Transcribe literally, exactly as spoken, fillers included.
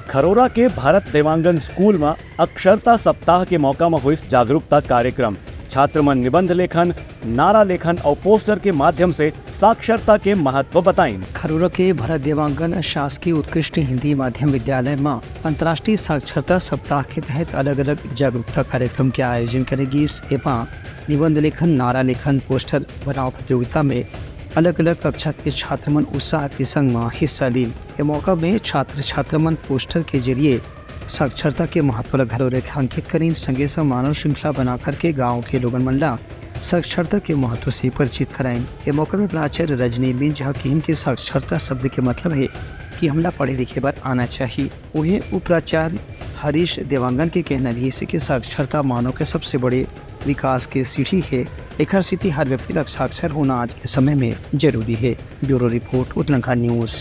खरोरा के भरत देवांगन स्कूल म अक्षरता सप्ताह के मौका म होइस जागरूकता कार्यक्रम। छात्र मन निबंध लेखन, नारा लेखन अउ पोस्टर के माध्यम से साक्षरता के महत्व बताइन। खरोरा के भरत देवांगन शासकीय उत्कृष्ट हिंदी माध्यम विद्यालय म अंतर्राष्ट्रीय साक्षरता सप्ताह के तहत अलग-अलग जागरूकता कार्यक्रम के आयोजन करे गिस। एमा निबंध लेखन, नारा लेखन, पोस्टर बनाव प्रतियोगिता में अलग-अलग कक्षा के छात्र मन उत्साह के संग म हिस्सा लीन। ए मौका में छात्र-छात्र मन पोस्टर के जरिए साक्षरता के महत्व ल घलो रेखांकित करीन, संगे संग मानव श्रृंखला बना करके गांव के लोगन मन ला साक्षरता के महत्व से परिचित कराइन। ए मौका में प्राचार्य रजनी मिंज ह किहिन के साक्षरता शब्द के मतलब हे कि हमला पढ़े लिखे बर आना चाहिए। उहें उपराचार्य हरीश देवांगन के कहना रिहिस कि साक्षरता मानव के सबसे बड़े विकास के सीढ़ी हे, एखर सेती हर व्यक्ति ला साक्षर होना आज के समय में जरूरी हे। Bureau report, Utlanka news.